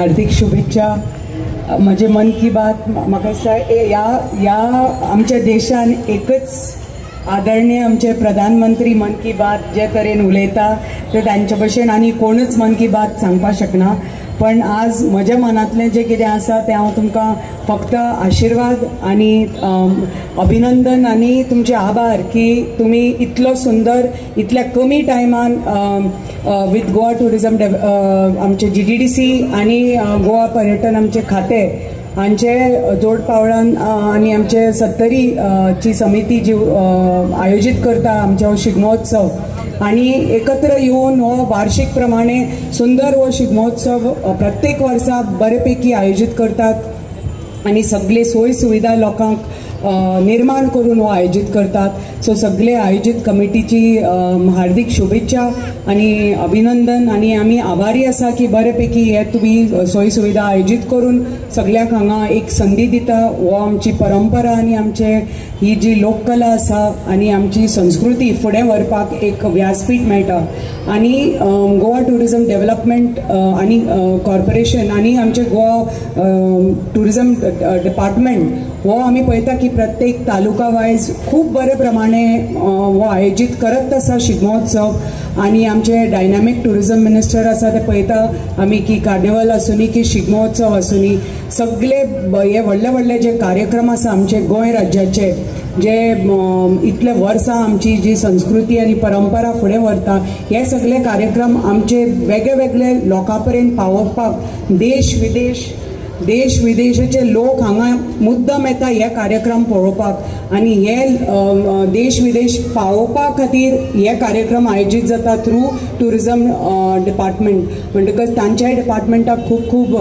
हार्दिक शुभेच्छा. म्हजे मन की बात म्हाका दिसता ह्या ह्या आमच्या देशान एकच आदरणीय आमचे प्रधानमंत्री मन की बात जे तरेन उलयता ते तांचे भशेन आनी कोणूच मन की बात सांगपाक शकना. पण आज म्हज्या मनांतलें जें कितें आसा तें हांव तुमकां फक्त आशिर्वाद आनी अभिनंदन आनी तुमचे आभार की तुमी इतलो सुंदर इतल्या कमी टायमान विथ गोवा टुरिजम आमचे GDDC आनी गोवा पर्यटन आमचे खातें हांचे जोड पावळान आनी आमचे सत्तरी ची समिती जी आयोजीत करता आमचो शिगमोत्सव आनी एकत्र येवन हो वार्षिक प्रमाणे सुंदर हो शिगमोत्सव प्रत्येक वर्सा बरेपैकी आयोजीत करतात आनी सगळे सोय सुविधा लोकांक निर्माण करून हो आयोजीत करतात. सो सगळे आयोजीत कमिटीची हार्दिक शुभेच्छा आनी अभिनंदन आनी आमी आभारी आसा की बरेपैकी हे तुमी सोय सुविधा आयोजीत करून सगळ्यांक हांगा एक संदी दिता. हो आमची परंपरा आनी आमचे ही जी लोककला आसा आनी आमची संस्कृती फुडें व्हरपाक एक व्यासपीठ मेळटा. आनी गोवा टुरिजम डेव्हलपमेंट आनी कॉर्पोरेशन आनी आमचे गोवा टुरिजम डिपार्टमेंट हो आमी पळयता की प्रत्येक तालुका वायज खूब बरे प्रमाणे हो आयोजीत करत आसा शिगमोत्सव. आनी आमचे डायनामीक टुरिजम मिनिस्टर आसा ते पळयता आमी की कार्निवल आसूनी की शिगमोत्सव आसूनी सगळे हे व्हडले व्हडले जे कार्यक्रम आसा आमचे गोंय राज्याचे जे इतले वर्सां आमची जी संस्कृती आनी परंपरा फुडें व्हरता हे सगळे कार्यक्रम आमचे वेगळे वेगळे लोकां पर्यंत पावोवपाक देश विदेशाचे लोक हांगा मुद्दम येता हे कार्यक्रम पळोवपाक आनी हे देश विदेश पावोवपा खातीर हे कार्यक्रम आयोजीत जाता थ्रू टुरिजम डिपार्टमेंट. म्हणटकच तांच्याय डिपार्टमेंटाक खूब खूब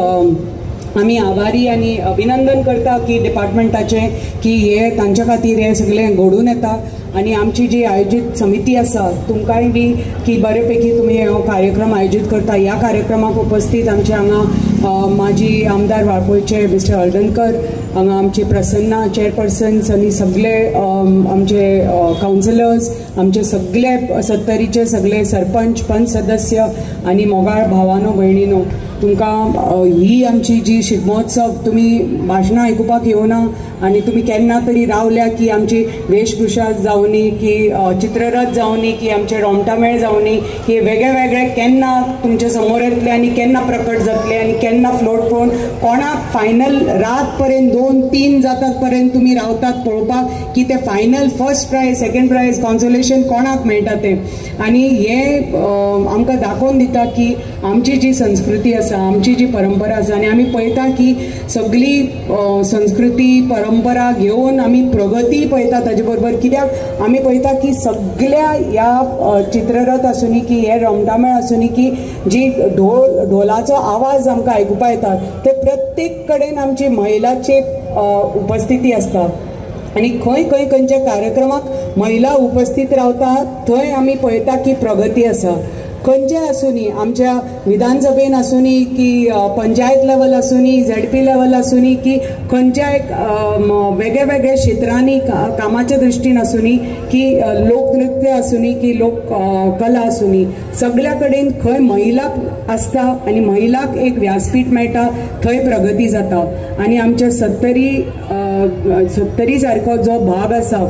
आमी आभारी आनी अभिनंदन करता की डिपार्टमेंटाचें की हे तांच्या खातीर हें सगळें घडून येता. आनी आमची जी आयोजीत समिती आसा तुमकांय बी की बरे पैकी तुमी हो कार्यक्रम आयोजीत करता. ह्या कार्यक्रमाक उपस्थित आमचे हांगा माजी आमदार वाळपयचे मिस्टर हळदणकर, हांगा आमची प्रसन्ना चेअरपर्सन्स आनी सगळे आमचे कावन्सिलर्स, आमचे सगळे सत्तरीचे सगळे सरपंच पंच सदस्य आनी मोगाळ भावानो भयणीनो, तुमकां ही आमची जी शिगमोत्सव तुमी भाशणां आयकुपाक येवना आनी तुमी केन्ना तरी रावल्या की आमची वेशभूषा जावनी की चित्ररथ जावनी की आमचे रोमटामेळ जावनी की वेगळे वेगळे केन्ना तुमचे समोर येतले आनी केन्ना प्रकट जातले आनी केन्ना फ्लोट पळोवन कोणाक फायनल रात पर्यंत 2-3 जातात पर्यंत तुमी रावतात पळोवपाक की ते final first prize second prize consolation कोणाक मेळटा तें. आनी हें आमकां दाखोवन दिता की आमची जी संस्कृती आसा आमची जी परंपरा आसा आनी आमी पळयता की सगळी संस्कृती परंपरा घेवन आमी प्रगती पळयता ताजे बरोबर. कित्याक आमी पळयता की सगळ्या ह्या चित्ररथ आसूनी की हे रोमटामेळ आसूनी की जी ढोलाचो आवाज आमकां आयकुपाक येता ते प्रत्येक कडेन आमची महिलाची उपस्थिती आसता आनी खंय खंय खंयच्या कार्यक्रमाक महिला उपस्थित रावता थंय आमी पळयता की प्रगती आसा. खंयचे आसूनी आमच्या विधानसभेन आसूनी की पंचायत लेवल आसूनी ZP level आसूनी की खंयच्याय वेगळे वेगळे क्षेत्रांनी कामाच्या दृश्टीन आसूनी की लोकनृत्य आसूनी की लोक कला आसूनी सगळ्या कडेन खंय महिला आसता आनी महिलाक एक व्यासपीठ मेळटा थंय प्रगती जाता. आनी आमच्या सत्तरी सारको जो भाग आसा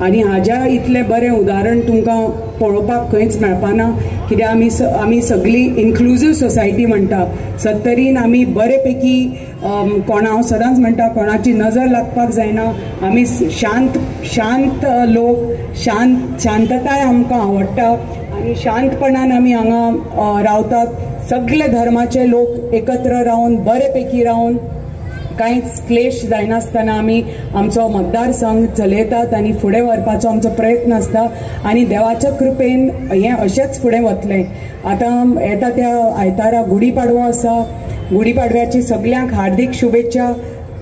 आनी हाज्या इतलें बरें उदाहरण तुमकां पळोवपाक खंयच मेळपाना. कित्याक आमी सगळी इन्क्लुजीव सोसायटी म्हणटा. सत्तरीन आमी बरे पैकी कोणा हांव सदांच म्हणटा कोणाची नजर लागपाक जायना. आमी शांत शांत लोक, शांतताय आमकां आवडटा आनी शांतपणान आमी हांगा रावतात. सगळे धर्माचे लोक एकत्र रावन बरे पैकी रावन कांयच क्लेश जायनासतना आमी आमचो मतदारसंघ चलयतात आनी फुडें व्हरपाचो आमचो प्रयत्न आसता आनी देवाच्या कृपेन हें अशेंच फुडें वतलें. आतां येता त्या आयतारा गुढीपाडवो आसा. गुढीपाडव्याची सगल्यांक हार्दीक शुभेच्छा.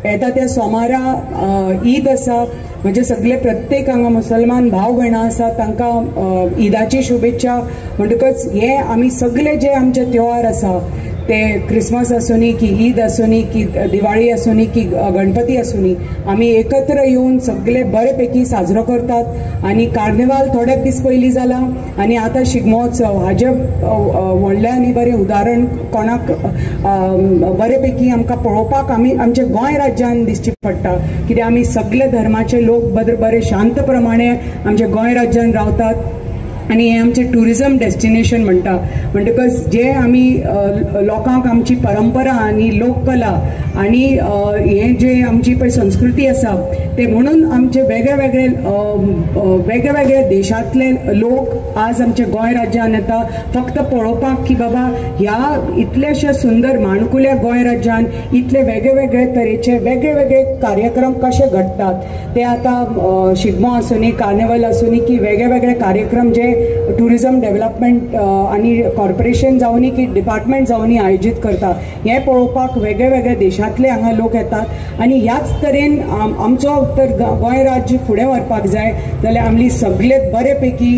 येता त्या सोमारा ईद आसा. म्हणजे सगळे प्रत्येक हांगा मुसलमान भाव भयणां आसा तांकां ईदाची शुभेच्छा. म्हणटकच हे आमी सगळे जे आमचे त्योहार आसा ते क्रिसमस आसूनी की ईद आसूनी की दिवाळी आसूनी की गणपती आसूनी आमी एकत्र येवन सगळे बरे पैकी साजरो करतात. आनी कार्निवाल थोडे दीस पयलीं जाला आनी आतां शिगमोत्सव हाजे व्हडलें आनी बरें उदाहरण कोणाक बरे पैकी आमकां पळोवपाक आमी आमच्या गोंय राज्यान दिसची पडटा. कित्याक आमी सगळे धर्माचे लोक बरे शांत प्रमाणे आमच्या गोंय राज्यान रावतात आनी हें आमचें ट्युरिजम डेस्टिनेशन म्हणटा. म्हणटकच जे आमी लोकांक आमची परंपरा आनी लोककला आनी हें जे आमची पळय संस्कृती आसा ते म्हणून आमचे वेगळे वेगळे वेगळे वेगळे देशांतले लोक आज आमच्या गोंय राज्यान येता फक्त पळोवपाक की बाबा ह्या इतल्याश्या सुंदर माणकुल्या गोंय राज्यान इतले वेगळे वेगळे तरेचे वेगळे वेगळे कार्यक्रम कशे घडटात. ते आतां शिगमो आसूनी, कार्निवल आसूनी की वेगळे वेगळे कार्यक्रम जे टुरिजम डेव्हलपमेंट आनी कॉर्पोरेशन जावनी की डिपार्टमेंट जावनी आयोजीत करता हें पळोवपाक वेगळे वेगळे देशांतले हांगा लोक येतात. आनी ह्याच तरेन आमचो तर गोंय राज्य फुडें व्हरपाक जाय जाल्यार आमली सगळे बरे पैकी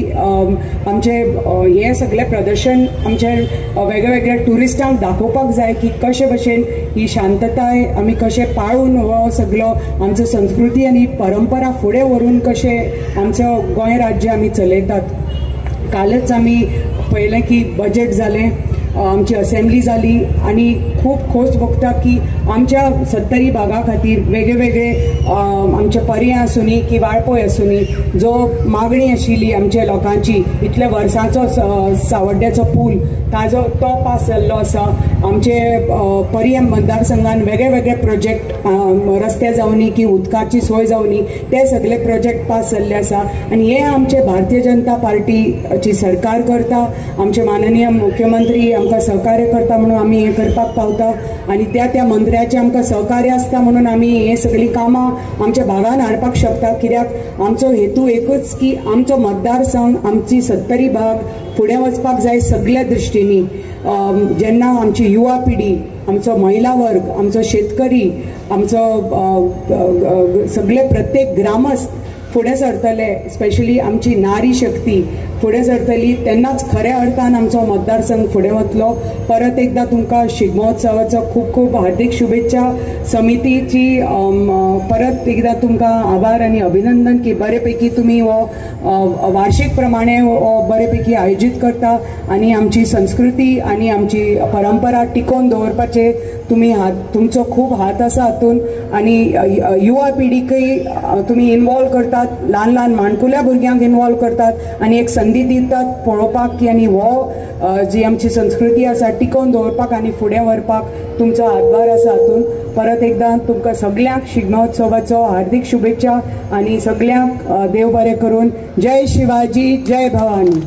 आमचे हें सगळें प्रदर्शन आमचे वेगळे वेगळे ट्युरिस्टांक दाखोवपाक जाय की कशे भशेन ही शांतताय आमी कशें पाळून हो सगळो आमचो संस्कृती आनी परंपरा फुडें व्हरून कशें आमचो गोंय राज्य आमी चलयतात. कालच आमी पळयलें की बजेट जालें, आमची असेंब्ली जाली आनी खूब खोस भोगता की आमच्या सत्तरी भागा खातीर वेगळे वेगळे आमचे पर्याय आसूनी की वाळपय आसूनी जो मागणी आशिल्ली आमच्या लोकांची इतल्या वर्सांचो सावड्ड्याचो पूल ताजो तो पास जाल्लो आसा. आमचे पर्यें मतदारसंघान वेगळे वेगळे प्रोजेक्ट रस्ते जावनी की उदकाची सोय जावनी ते सगळे प्रोजेक्ट पास जाल्ले आसा. आनी हे आमचे भारतीय जनता पार्टीची सरकार करता, आमचे माननीय मुख्यमंत्री आमकां सहकार्य करता म्हणून आमी हें करपाक पावता आनी त्या त्या मंत्र्याचें आमकां सहकार्य आसता म्हणून आमी हें सगळीं कामां आमच्या भागान हाडपाक शकता. कित्याक आमचो हेतू एकूच की आमचो मतदारसंघ आमची सत्तरी भाग फुडें वचपाक जाय सगळ्या दृश्टींनी. जेन्ना आमची युवा पिढी, आमचो महिला वर्ग, आमचो शेतकरी, आमचो सगळे प्रत्येक ग्रामस्थ फुडें सरतले, स्पेशली आमची नारी शक्ती फुडें सरतली तेन्नाच खऱ्या अर्थान आमचो मतदारसंघ फुडें वतलो. परत एकदां तुमकां शिगमोत्सवाचो खूब खूब हार्दीक शुभेच्छा. समितीची परत एकदां तुमकां आभार आनी अभिनंदन की बरे पैकी तुमी हो वार्षिक प्रमाणे हो बरे पैकी आयोजीत करता आनी आमची संस्कृती आनी आमची परंपरा टिकोवन दवरपाचे तुमी हात, तुमचो खूब हात आसा हातून आनी युवा पिढीकय तुमी इन्वॉल्व करतात, ल्हान ल्हान माणकुल्या भुरग्यांक इन्वॉल्व करतात आनी एक संदी दितात पळोवपाक की आनी हो जी आमची संस्कृती आसा टिकोवन दवरपाक आनी फुडें व्हरपाक तुमचो हातभार आसा हातून. परत एकदां तुमकां सगल्यांक शिगमोत्सवाचो हार्दीक शुभेच्छा आनी सगल्यांक देव बरें करून. जय शिवाजी, जय भवानी.